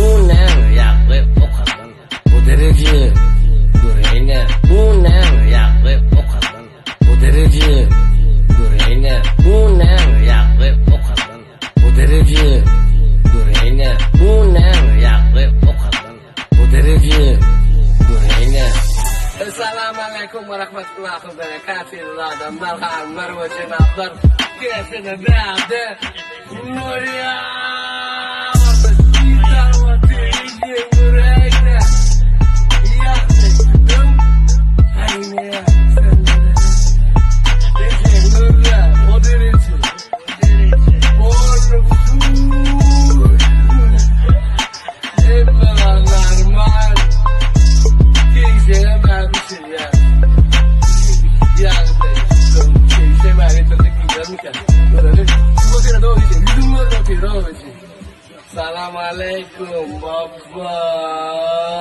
Bu näme ýagdaý okadan Bu dereje göreýne Bu näme ýagdaý okadan Bu dereje göreýne Bu näme ýagdaý okadan Bu dereje göreýne Bu näme ýagdaý okadan Bu dereje göreýne Essalamu aleýkum we rahmetullahi we berekatuh adamlar, hanymlar we jenaplar. Gelsene bärde. Salam aleykum baba.